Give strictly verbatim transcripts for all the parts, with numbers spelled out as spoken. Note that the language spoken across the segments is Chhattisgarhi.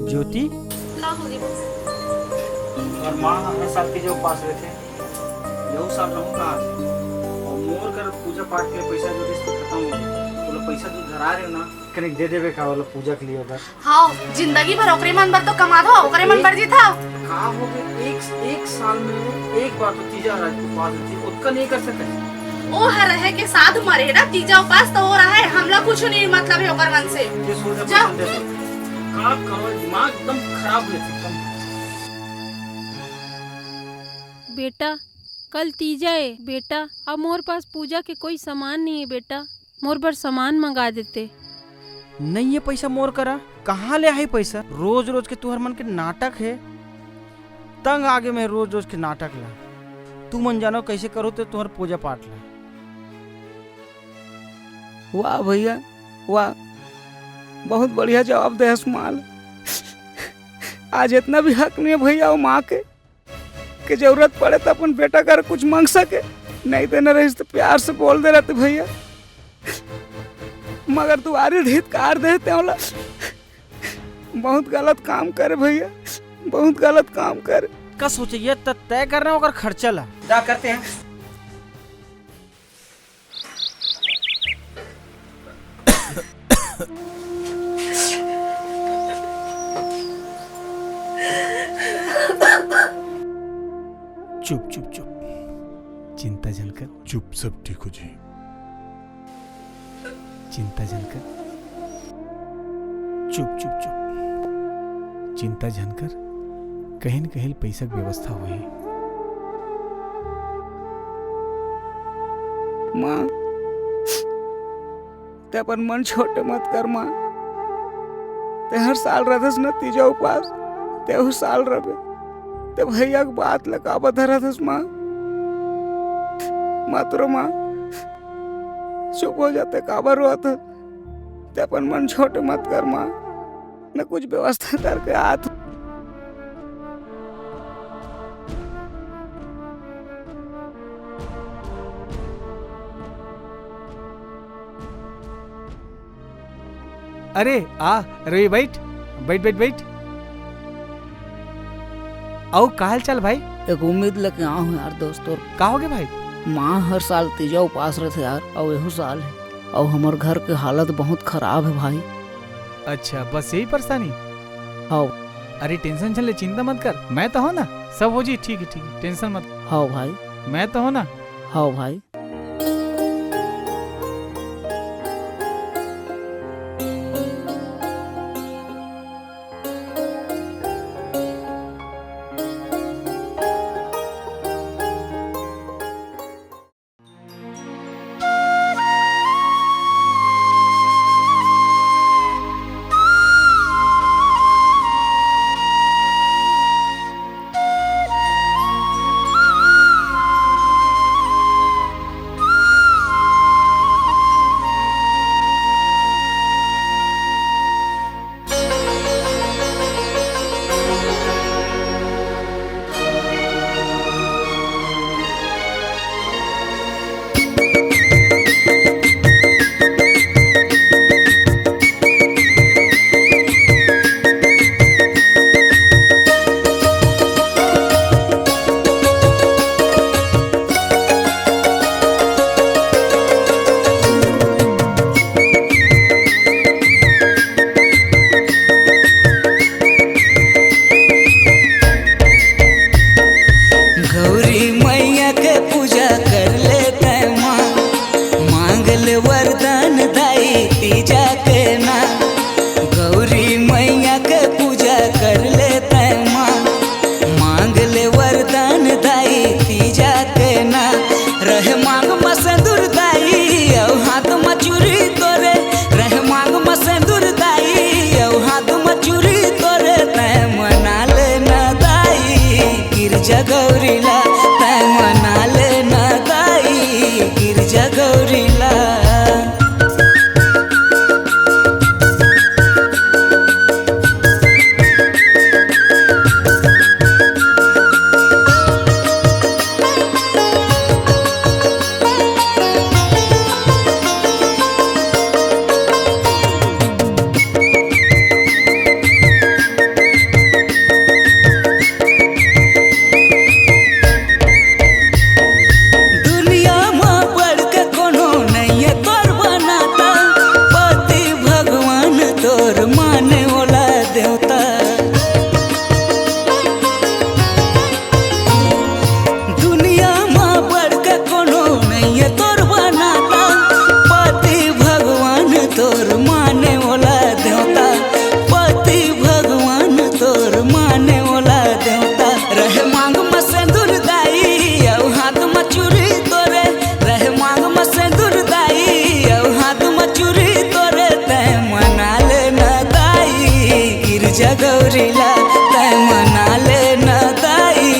ज्योति। का होगे बस? अउ माँ हर साल के जो पास रहिथे, यहू साल रहूँ का? अउ मोर कर पूजा पाठ के पैसा जो रिहिस खतम हो गे। ओला पैसा जो धरा रहे ना, कनिक दे देबे का ओला पूजा के लिए ओकर? हाँ, जिंदगी भर ओकरे मन बर तो कमाथो, ओकरे मन बर जीथो। का हो गे? एक, एक साल में एक बार तो तीजा राज के पास होथे, ओतका नहीं कर सकत। ओ हर रहे के साधु मरे ना, तीजा उपास तो हो रहा है, हमला कुछ नहीं मतलब है ओकर मन से। ये सोच जाओ। का करो, दिमाग एकदम खराब हो जाथे, एकदम। बेटा, कल तीजा ए बेटा, अब मोर पास पूजा के कोई सामान नहीं है बेटा, मोर बर सामान मंगा देते। नहीं ये पैसा मोर करा, कहाँ ले आही पैसा? रोज रोज के तुहर मन के नाटक है, तंग आगे मैं रोज रोज के नाटक ला। तू मन जानो कैसे करो ते तुहर पूजा पाठ ला। वाह भैया, वाह, बहुत बढ़िया जवाब दे हस माल। आज इतना भी हक नहीं है भैया वो माँ के, के जरूरत पड़े तो अपन बेटा कर कुछ मांग सके, नहीं देना रहिस तो प्यार से बोल दे रहते भैया। मगर तू आरी ढीत कार देते होला। बहुत गलत काम करे भैया, बहुत गलत काम करे। का सोचे ये त-, तय करना ओकर खर्चा ला। जा करते हैं। चुप, चुप, चुप। चिंता झन कर। चुप, सब ठीक हो जाही। चिंता झन कर। चुप, चुप, चुप। चिंता झन कर। कहीं न कहीं पैसा के व्यवस्था होही। माँ, ते अपन मन छोटे मत कर माँ। ते हर साल रहथस न तीजा उपास, तेहू साल रबे। ते भैया के बात ल काबर धरत हस माँ? मत रो माँ, चुप हो जा, ते काबर रोत हस? ते अपन मन छोटे मत कर माँ, मैं कुछ व्यवस्था करके आत हूँ। अरे आ रवि, बैठ, बैठ, बैठ, बैठ। अउ का हाल चाल भाई? एक उम्मीद लेके आए हूँ यार दोस्तों। का हो गया भाई? माँ हर साल तीजा उपास रहथे यार, अउ एहू साल है, अउ हमर घर के हालत बहुत खराब है भाई। अच्छा, बस यही परेशानी? हाँ। अरे tension झन ले, चिंता मत कर, मैं तो हूँ ना, सब हो जी, ठीक है, ठीक है, tension मत। हाँ भाई। मैं तो हूँ ना। हाँ भाई। गौरी मैया के पूजा कर ले तै माँ, मांग ले वरदान दाई तीजा के ना। गौरी मैया के पूजा कर ले तै माँ, मांग ले वरदान दाई तीजा के ना। रहे मांग म सेंदुर दाई, अउ हाथ म चूरी तोरे। रहे मांग म सेंदुर दाई, अउ हाथ म चूरी तोरे। तै मना ले न दाई गिरजा गौरी ला, तै मना ले न दाई गिरजा गौरी ला। ला, तै मना ले न दाई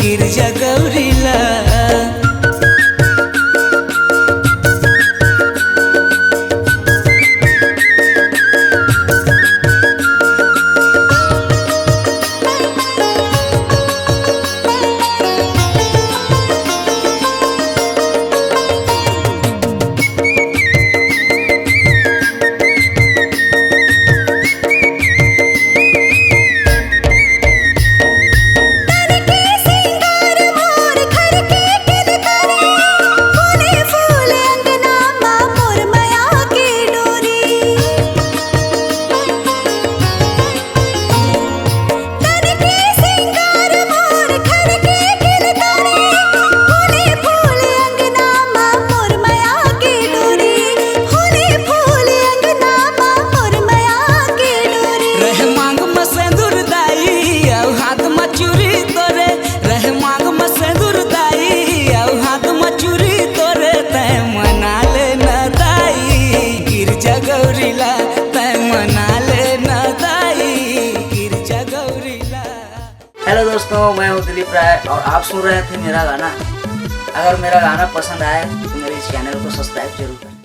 गिरजा गौरी ला। रहे मांग म सेंदुर दाई, अउ हाथ म चूरी तोरे। रहे मांग म सेंदुर दाई, अउ हाथ म चूरी तोरे। तै मना ले न दाई गिरजा गौरी ला, तै मना ले न दाई गिरजा गौरी ला। हेलो दोस्तों, मैं हूं दिलीप राय और आप सुन रहे थे मेरा गाना। अगर मेरा गाना पसंद आए तो मेरे इस चैनल को सब्सक्राइब जरूर करें।